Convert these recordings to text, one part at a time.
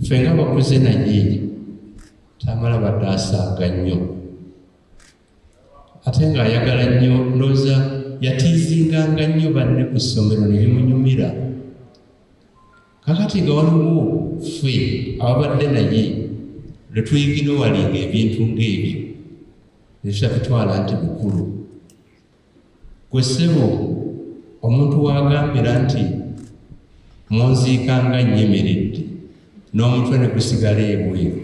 Ffe nga bakuze naye Tamale abadde asaaga nnyo ate ng'ayagala nnyo, ndowooza yatiizinganga nnyo banne ku ssomero ne bimunyumira. Kakati nga waliwo ffe ababadde naye lwe tuyiginowalinga ebintu ng'ebyo ne tutabitwala nti bikulu. Gwe ssebo omuntu w'agambira nti munziika nga nnyimiridde n'omutwe ne gusigala ebweru.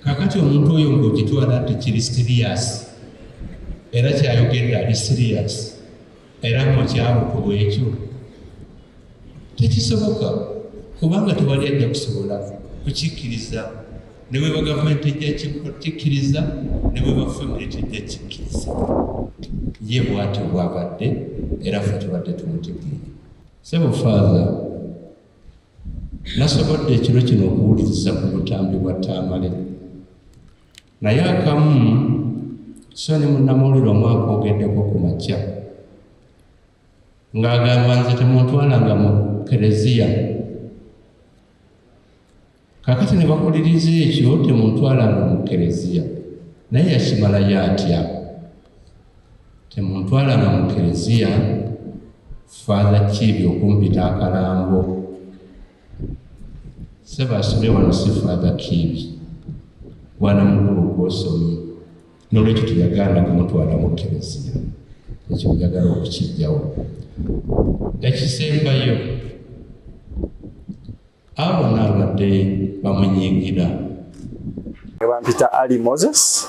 Kakati omuntu oyo ng'okitwala nti kiri siriyasi era kyayogedde ali siriyasi era mukyamu ku bwekyo tekisoboka kubanga tewali ajja kusobola kukikkiriza ne bweba gavumenti ejja kikkiriza ne bweba famire tejja kikkiriza. Ye bwatyo bwabadde era ffe tubadde tumutegeera. Sebo Faaza, nasobodde ekiro kino okuwuliriza ku butambi bwa Tamale naye akamu so ne munnamawulire omu akwogeddeko ku makya ng'agamba nze temuntwalanga mu kereziya. Kakati ne bakuliriza ekyo temuntwalanga mu kereziya, naye yakimalayo atya? Temuntwalanga mu kereziya, Father Kiibi okumpita akalambo. Ssebo asomye wano si Father Kiibi, bwana mukulu gw'osomye, n'olwekyo teyagaana kumutwala mu kereziya. Ekyo njagala okukiggyawo. Ekisembayo, Abo bonna abadde bamunyiigira. Bampita Ali Moses,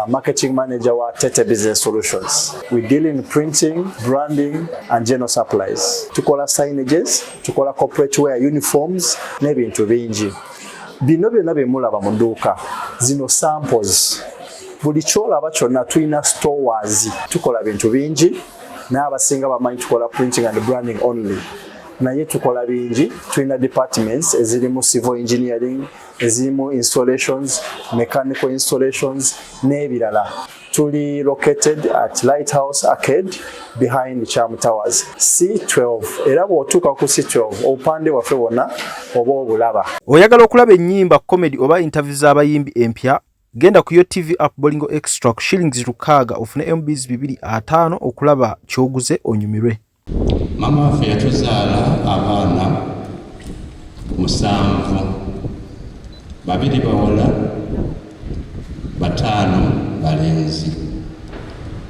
marketing manager wa Tete Business Solutions. We deal in printing, branding and general supplies. Tukola signages, tukola corporate wear uniforms n'ebintu bingi. Bino byonna bye mulaba mu dduuka zino samples. Buli ky'olaba kyonna tulina stores. Tukola bintu bingi naye abasinga bamanyi tukola printing and branding only. Naye tukola bingi, tulina departments ezirimu civil engineering, ezirimu installations, mechanical installations n'ebirala. Tuli located at Lighthouse Arcade behind Cham Towers C12, era bw'otuuka ku C12 obupande bwaffe bwonna oba obulaba. Oyagala okulaba ennyimba, comedy oba interview z'abayimbi empya? Genda ku Yo TV app Bolingo Extra ku shillings 6 ofune MBs 250 okulaba ky'oguze onyumirwe. Maama waffe yatuzaala abaana 7, 2 bawala, 5 balenzi.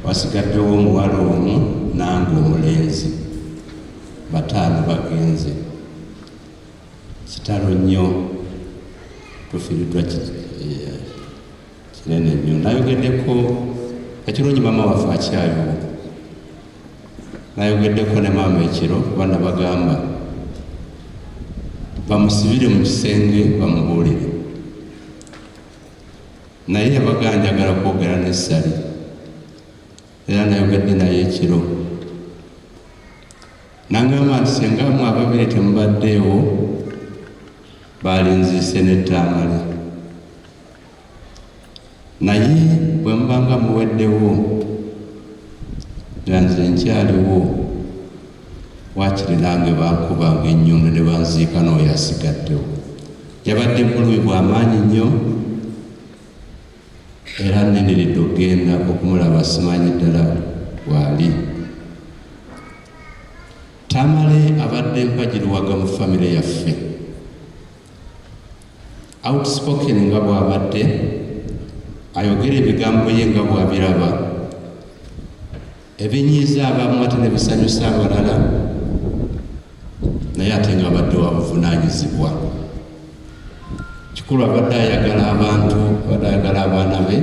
Wasigaddewo omuwala omu nange omulenzi, 5 bagenze. Kitalo nnyo, tufiiriddwa kinene nnyo. Nayogeddeko ekirungi maama waffe akyaliwo. Nayogeddeko ne maama ekiro kuba nabagamba bamusibire mu kisenge bamubuulire, naye yabaga njagala kwogera ne Ssali, era nayogedde naye ekiro nangamba nti senga mmwe ababiri temubaddeewo baalinziise ne Tamale, naye bwe mubanga muweddewo nga nze nkyaliwo waakiri nange bankubanga ennyondo ne banziika n'oyo asigaddewo. Yabadde bulumi bwa maanyi nnyo era nnindiridde okugenda okumulaba, simanyi ddala bw'ali. Tamale abadde mpagiruwaga mu famire yaffe, outspoken nga bw'abadde ayogera ebigambo ye nga bw'abiraba, ebinyiiza abamu ate ne bisanyusa abalala, naye ate nga abadde wa buvunaanyizibwa. Kikulu abadde ayagala abantu, abadde ayagala abaana be,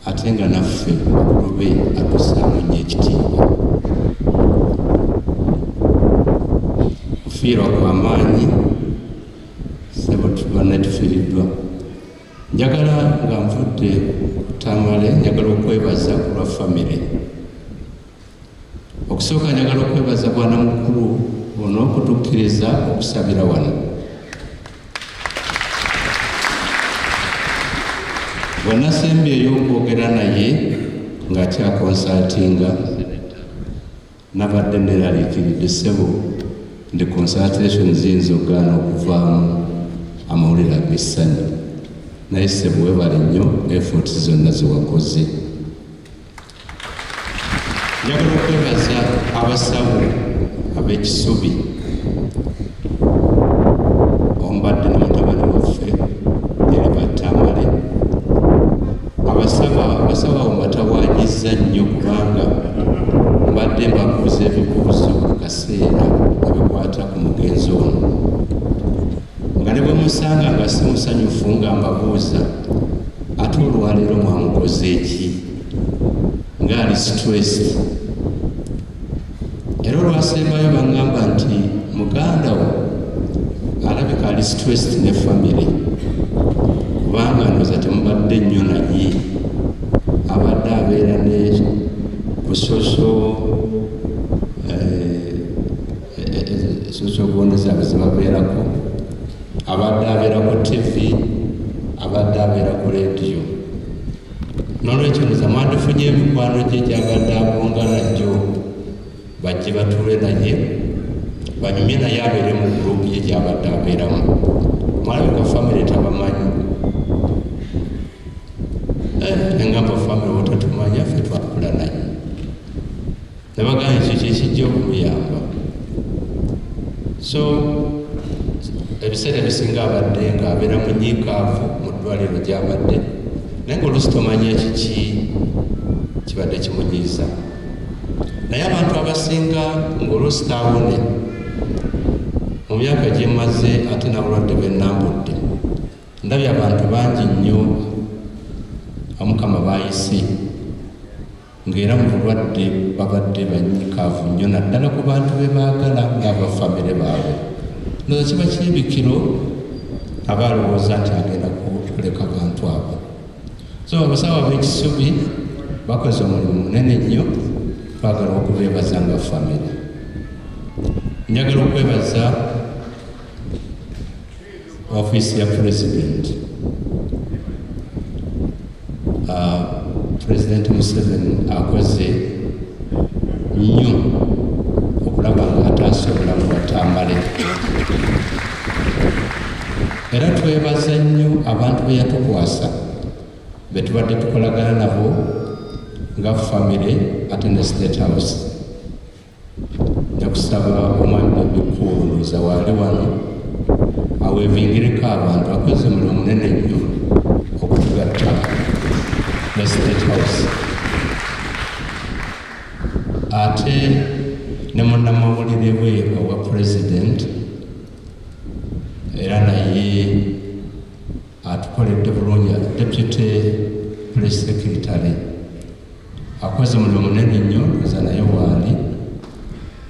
ate nga naffe bakulu be atussaamu nnyo ekitiibwa. Kufiirwa kwa maanyi ssebo, banne tufiiriddwa. Njagala nga nvudde ku Tamale, njagala okwebaza ku lwa famire. Okusooka njagala okwebaza bwana mukulu ono okutukkiriza okusabira wano. Bwe nasembyeyo okwogera naye ng'akyakonsaltinga, nabadde neeraliikiridde ssebo. Ndi consultation ziyinza okugaana okuvaamu amawulire ag'essanyu, naye ssebo webale nnyo efforts zonna zewakoze. Njagala okwebaza abasawo ab'Ekisubi ombadde ne mutabani waffe Gilbert Tamale. Abasawo abo mbatawaanyizza nnyo kubanga mbadde mbabuuza ebibuuzo buli kaseera ebikwata ku mugenzi ono, nga ne bwe musanga nga si musanyufu nga mbabuuza, ate olwaleero mwamukoze ki ng'ali stressed? Era olwasembayo baŋŋamba nti muganda wo alabika ali stressed ne family, kubanga ndowooza temubadde nnyo naye abadde abeera ne ku social gondi zaabwe zebabeerako, abadde abeera ku TV, abadde abeera ku rediyo. N'olwekyo ndowooza mwandifunye emikwano gye gyabadde agonga nagyo, bajje batuule naye, banyumye naye, abeere mu group ye gyabadde abeeramu. Mwalabika family tabamanyi. Engamba family otatumanya, ffe twakula naye. Nebagamba ekyo kyekijja okumuyamba. So ebiseera ebisinga abadde nga abeera munyiikaavu mu ddwaliro gyabadde, naye nga oluusi tomanya kiki kibadde kimunyiiza. Naye abantu abasinga ng'oluusi taawone mu myaka gyemaze, ate n'abulwadde bennambudde, ndabye abantu bangi nnyo Omukama bayise ng'era mu bulwadde babadde banyiikaavu nnyo, naddala ku bantu be baagala ng'abafamire baabwe. Ndowooza kiba kyebikiro aba alowooza nti agenda kuleka bantu abo. So abasawo ab'Ekisubi bakoze omulimu munene nnyo, twagala okubeebaza nga famire. Njagala okwebaza ofiisi ya President. President Museveni akoze nnyo okulaba nga ataasa obulamu bwa Tamale, era twebaza nnyo abantu be yatukwasa be tubadde tukolagana nabo nga famire ate ne State House. Njakusaba omwami Bebe Cool, ndowooza waali wano, aweevingireko abantu. Akoze mulimu munene nnyo okutugatta ne State House, ate ne munnamawulire we owa President, era naye atukoledde bulungi. Deputy Press Secretary akoze mulimu munene nnyo, ndowooza naye waali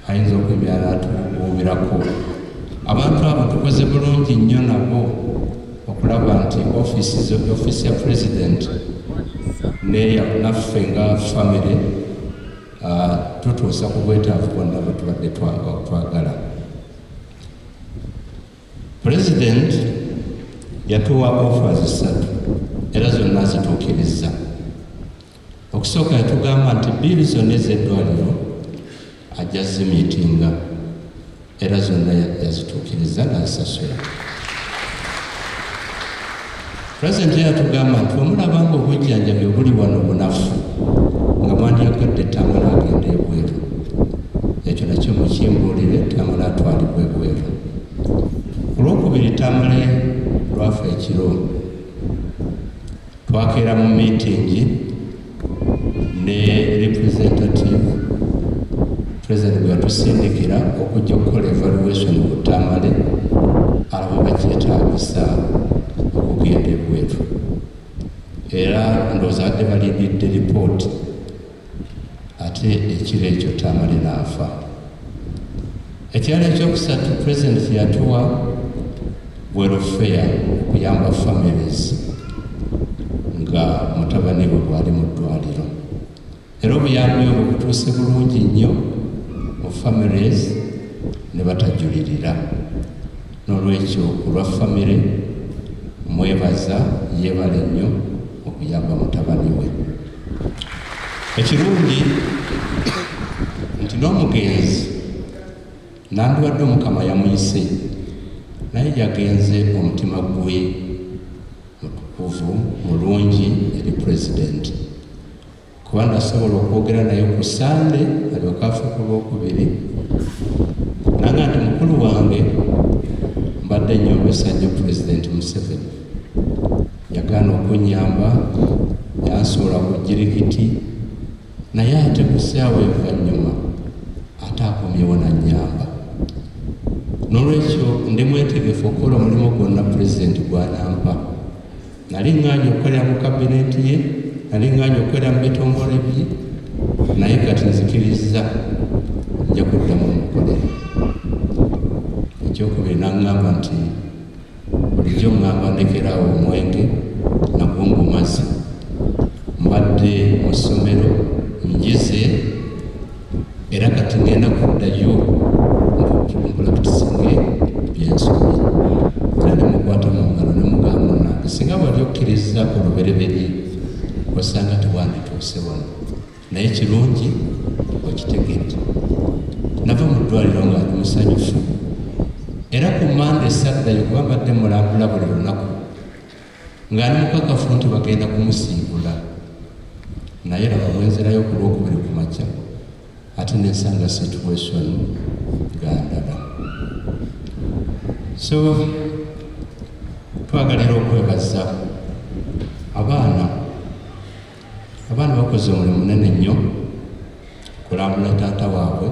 ayinza okwemyala atubuubirako. Abantu abo tukoze bulungi nnyo nabo okulaba nti ofiisi ya President naffe nga famire tutuusa ku bwetaavu bwonna bwe tubadde twagala. President yatuwa offers 3, era zonna zituukiriza. Okusooka yatugamba nti bill zonna ez'eddwaliro ajja zimiitinga, era zonna yazituukiriza n'azisasula. Pulezidenti yatugamba nti omulaba nga obujjanjabi obuli wano bunafu, nga mwandyagadde Tamale agenda ebweru, ekyo nakyo mukimbuulire, Tamale atwalibwa ebweru. Ku lwokubiri Tamale lwafa ekiro, twakeera mu meeting ne representative President gwe yatusindikira okujja okukola evaluation ku Tamale, alaba bakyetaagisa okugenda ebweru, era ndowooza badde balindidde ripooti, ate ekiro ekyo Tamale n'afa. Ekirala ekyokusatu President yatuwa welfare okuyamba families nga mutabani we bwali mu ddwaliro, era obuyambi obwo butuuse bulungi nnyo mu families ne batajulirira. N'olwekyo ku lwa famire mwebaza, yeebale nnyo okuyamba mutabani we. Ekirungi nti n'omugenzi Nandibadde Omukama yamuyise, naye yagenze omutima gwe mutukuvu mulungi eri pulezidenti, kuba nasobola okwogera naye ku Sande alyoke afe ku Lwokubiri, nanga nti mukulu wange mbadde nnyombesa nnyo Pulezidenti Museveni, yagaana okunnyamba, yansuula ku jirikiti, naye ate ku ssaawa envannyuma ate akomyewo n'annyamba. N'olwekyo ndi mwetegefu okukola omulimu gwonna Pulezidenti gw'anampa. Nali ŋŋaanye okukolera mu kabineeti ye, nali ŋŋaanye okukolera mu bitongole bye, naye kati nzikirizza nja kuddamu mukolere. Ekyokubiri n'aŋŋamba nti bulijjo ŋŋamba ndekeraawo omwenge nagwo ngumaze. Mbadde mu ssomero njize era kati ngenda kuddayo mpulakitisinge byensomye. Era ne mukwata mu ngalo ne mugamba munnange singa wali okkirizza ku lubereberye osanga tewandituuse wano, naye kirungi okitegedde. Nava mu ddwaliro nga ndi musanyufu era ku Mmande saddayo kuba mbadde mulambula buli lunaku nga ndi mukakafu nti bagenda kumusiibula, naye laba bwenzirayo ku Lwokubiri ku makya ate nensanga situation nga ndala. So twagalira okwebaza abaana. Abaana bakoze omulimu munene nnyo okulambula taata waabwe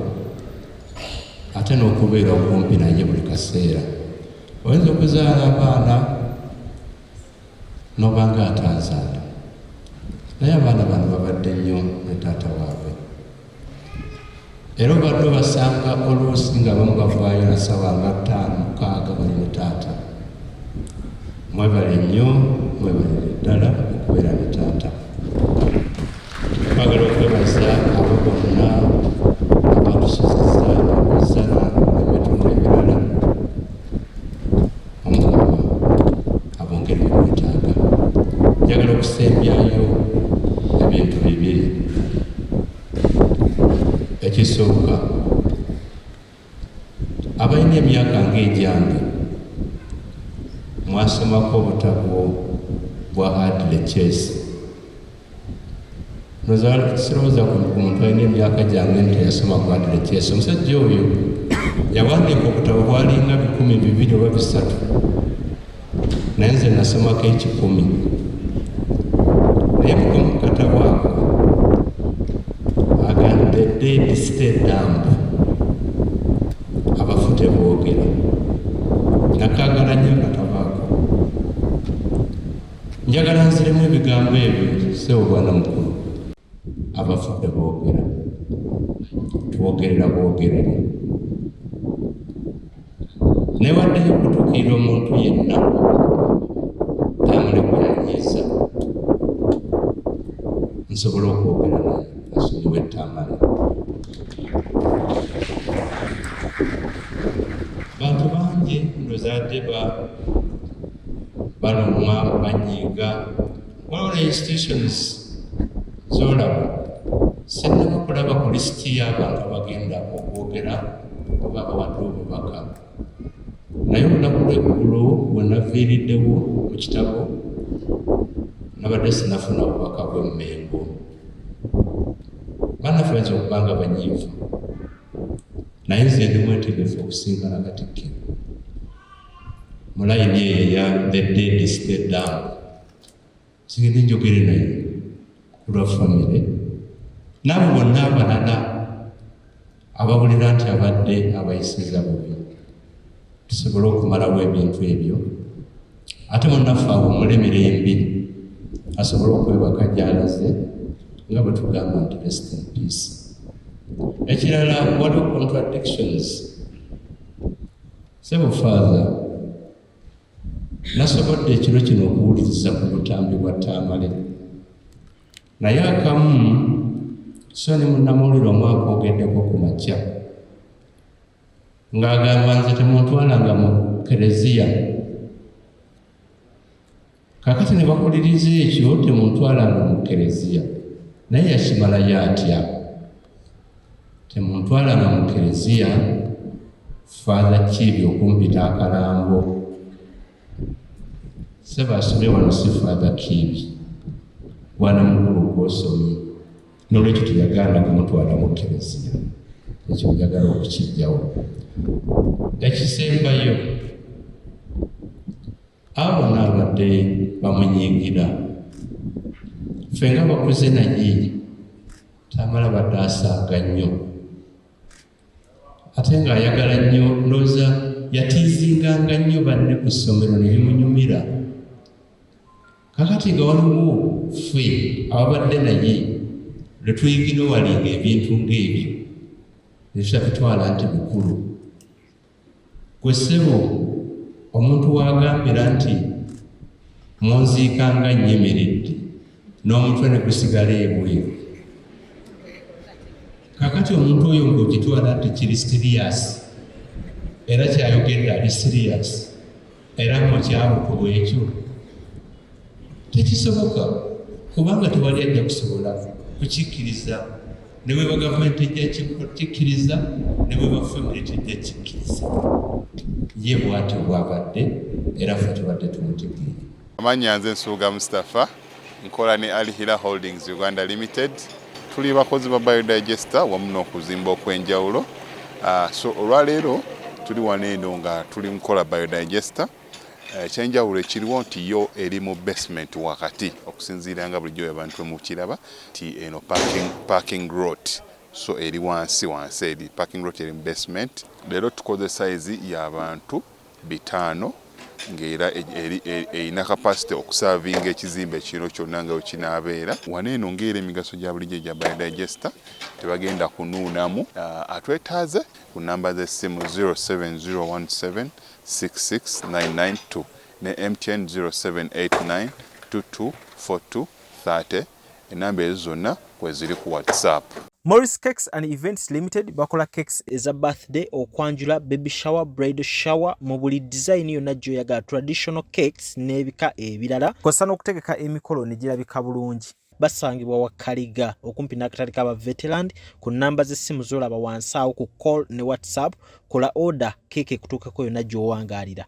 ate n'okubeera okumpi naye buli kaseera. Oyinza okuzaala abaana n'obanga atanzaala, naye abaana bano babadde nnyo ne taata waabwe, era obadde obasanga oluusi nga abamu bavaayo na ssaawa nga ttaano mukaaga bali ne taata. Mwebale nnyo, mwebalire ddala okubeera ne taata. Twagala okwebaza abo bonna abatusuzizza omusana n'ebitundu ebirala. Omukama abongere bye mwetaaga. Njagala okusembyayo ebintu bibiri. Ekisooka, abalina emyaka ng'egyange mwasomako obutabo bwa Hadley Chase. Sirowooza ku muntu alina emyaka gyange nti yasoma ku Hadley Chase. Omusajja oyo yawandiika obutabo bwalinga 200 oba 300, naye nze nasomako 100. Naye mu katabo ako agamba the dead stay dumb, abafu teboogera. Nakagala nnyo akatabo ako. Njagala nziremu ebigambo ebyo, ssebo bwana mukulu, abafu teboogera, twogerera bwogerere. Newaddeyo okutuukirira omuntu yenna Tamale gwe yanyiiza, nsobole okwogera naye asonyiwe Tamale. Bantu bangi ndowooza balumwa banyiiga. Waliwo ne institutions z'olaba sinnaba kulaba ku lisiti y'abantu abagenda okwogera oba abawadde obubaka, naye olunaku lw'eggulo bwe naviiriddewo mu kitabo nabadde sinafuna bubaka bw'Emmengo. Bannaffe bayinza okuba nga banyiivu, naye nze ndi mwetegefu okusinkana Katikkiro mu layini eyo eya the dead stay dumb. Sigende njogere naye ku lwa famire n'abo bonna abalala abawulira nti abadde abayisiza bubi, tusobole okumalawo ebintu ebyo, ate munnaffe awummule mirembe asobole okwebaka gy'alaze nga bwe tugamba nti rest in peace. Ekirala, waliwo contradictions. Sebo Father, nasobodde ekiro kino okuwuliriza ku butambi bwa Tamale, naye akamu so ne munnamawulire omu akwogeddeko ku makya ng'agamba nze temuntwalanga mu kereziya. Kaakati ne bakuliriza ekyo temuntwalanga mu kereziya, naye yakimalayo atya? Temuntwalanga mu kereziya. Father Kiibi okumpita akalambo. Ssebo asomye wano si Father Kiibi, mwana mukulu gw'osomye, n'olwekyo teyagaana kumutwala mu Kkereziya. Ekyo njagala okukiggyawo. Ekisembayo, abo bonna abadde bamunyiigira, ffe nga bakuze naye, Tamala badde asaaga nnyo ate ng'ayagala nnyo, ndowooza yatiizinganga nnyo banne ku ssomero ne bimunyumira. Kakati nga waliwo ffe ababadde naye lwe tuyiginowalinga ebintu ng'ebyo ne tutabitwala nti bikulu. Gwe ssebo omuntu w'agambira nti munziika nga nnyimiridde n'omutwe ne gusigala ebweru. Kakati omuntu oyo ng'okitwala nti kiri siriyasi era kyayogedde ali siriyasi era mukyamuku bwekyo tekisoboka, kubanga tewali ajja kusobola kukikkiriza, ne bweba gavumenti ejja kikkiriza, ne bweba famire tejja kikkiriza. Ye bwatyo bwabadde era ffe tubadde tumutegeera. Amannya nze Nsubuga Mustapha, nkola ne Al Hila Holdings Uganda Limited. Tuli bakozi ba biodigester wamu n'okuzimba okw'enjawulo. So olwaleero tuli wano eno nga tuli mukola biodigester. Ekyenjawulo ekiriwo nti yo eri mu basement wakati, okusinziira nga bulijjo abantu mukiraba nti eno parking lot, so eri wansi wansi, eri parking lot eri mu basement. Leero tukoze size y'abantu 500, ng'era erina capacity okuservinga ekizimbe kino kyonna nga wekinaabeera. Wano eno ng'era emigaso gya bulijjo egya biodigester, tebagenda kunuunamu. Atwetaaze ku namba z'essimu 07017 66992 ne MTN 0789 2242 30. Enamba ezo zonna kweziri ku WhatsApp. Morris Cakes and Events Limited bakola cakes eza birthday, okwanjula, baby shower, bridal shower mu buli design yonna gy'oyagala, traditional cakes n'ebika ebirala, kw'ossa n'okutegeka emikolo ne girabika bulungi. Basangibwa Wakaliga okumpi n'akatale k'aba Veteran ku nnamba z'essimu z'olaba wansi awo ku call ne WhatsApp. Kola order, keeki ekutuukako yonna gy'owangaalira.